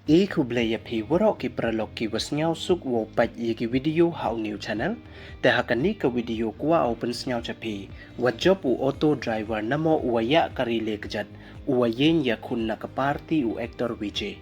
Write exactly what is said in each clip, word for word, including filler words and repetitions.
E khublei ïa phi waroh ki paralok ki wa sngewsuk wow peit ïa ki video ha u new channel. Te ha kani ka video kwah u pynsngew cha phi, wa jop u auto driver namo u wa ïa kari le kjat, u wa ïeng ïa khun na ka party u actor Vijay.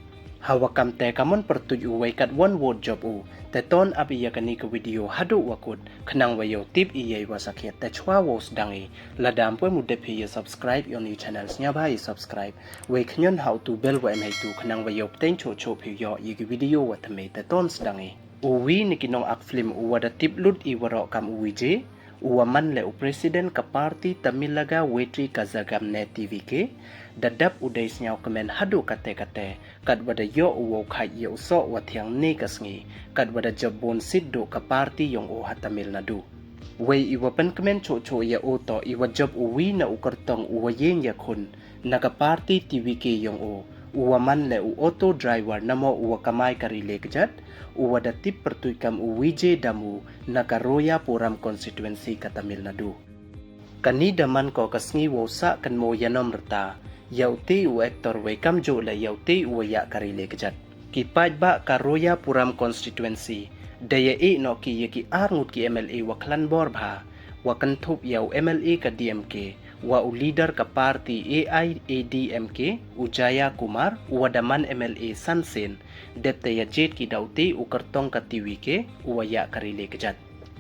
Ha wa kam te ka mon pyrtuit u wei kat wan vote jop u. Te ton ap ïa kani ka video haduh wa kut, khnang wa yoh tip ïa i wa sakhiat. Te chwa wow sdang i, lada ym pu em u dep phi ïa subscribe ïa u new channel, sngewbha ïa subscribe. Wei khñion ha u tu bell wa em hei tu khnang wa yoh pteng choh choh phi yoh ïa ki video wa thymmai. Te ton sdang i. U wi na ki nong ak film u wa da tip lut i waroh kam u Vijay, u wa man le u president ka party Tamilaga Vetri Kazhagam ne T V K, da dap u dei sngew kmen haduh kate kate, kat wa da yoh u wow khait ïa u soh wa thiang ne ka sngi, kat wa da jop bun sit duh ka party yong u ha Tamil Nadu. Wei i wa pynkmen choh choh ïa u toh i wa jop u wi na u kyrtong u wa ïeng ïa khun, na ka party T V K yong u, u wa man le u auto driver namo u wa kamai kari le kjat, u wa da tip pyrtuit kam u Vijay Damu na ka Royapuram constituency ka Tamil Nadu. Kani da man ko ka sngi wow sah kynmaw ïa nom rta, ïa u te u actor wei kam juh le ïa u te u wa ïa kari le kjat. Ki paidbah ka Royapuram constituency, da ïa i noh ki ïa ki ar ngut ki M L A wa khlan bor bha, wa kynthup ïa u M L A ka D M K, wa u leader ka party A I A D M K, u Jaya Kumar, u wa da man M L A san sien, dep te ïa jied ki da u te u kyrtong ka T V K, u wa ïa kari le kjat.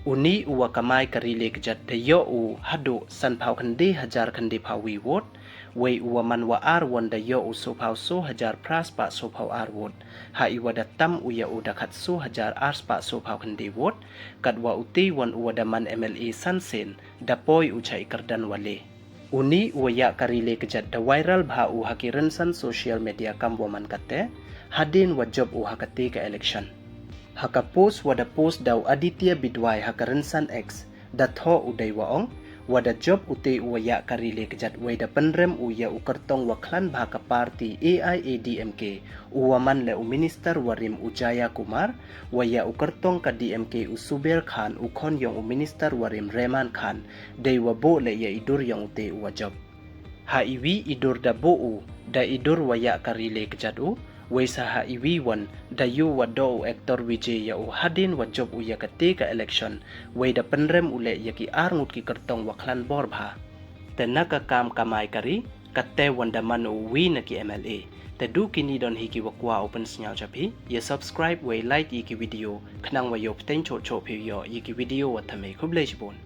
U ni u wa kamai kari le kjat da yoh u haduh san phaw khyndai hajar khyndai phaw wi vote, wei u wa man wa ar wan da yoh u so phaw so hajar phra spah so phaw ar vote. Ha i wa da tam u ïa u da khat so hajar ar spah so phaw khyndai vote, kat wa u te wan u wa da man M L A san sien, da poi u cha i kyrdan wa le. U ni u wa ïa kari le kjat da viral bha u ha ki rynsan social media kam wa man kate, hadien wa jop u ha kate ka election. Ha ka post wa da post da u Aditya Bidwai ha ka rynsan X, da thoh u dei wa ong, wa da jop u te u wa ïa kari le kjat wei da pynrem u ïa u kyrtong wa khlan bha ka party A I A D M K, u wa man le u minister wa rim u Jaya Kumar, wa ïa u kyrtong ka D M K u Suber Khan u khon yong u minister wa rim Rehman Khan, dei wa buh le ïa i dur yong u te u wa jop. Ha i wi i dur da buh u, da i dur wa ïa kari le kjat u, wei sa ha i wi wan, da ïoh wa doh u actor Vijay ïa u hadien wa jop u ïa kate ka election, wei da pynrem u le ïa ki ar ngut ki kyrtong wa khlan bor bha. Te na ka kam kamai kari, kate wan da man u wi na ki M L A. Te du kini don hi ki wa kwah u pynsngew cha phi, ïa subscribe wei like ïa ki video, khnang wa yoh pteng choh choh phi yoh ïa ki video wa thymmai. Khublei shibun.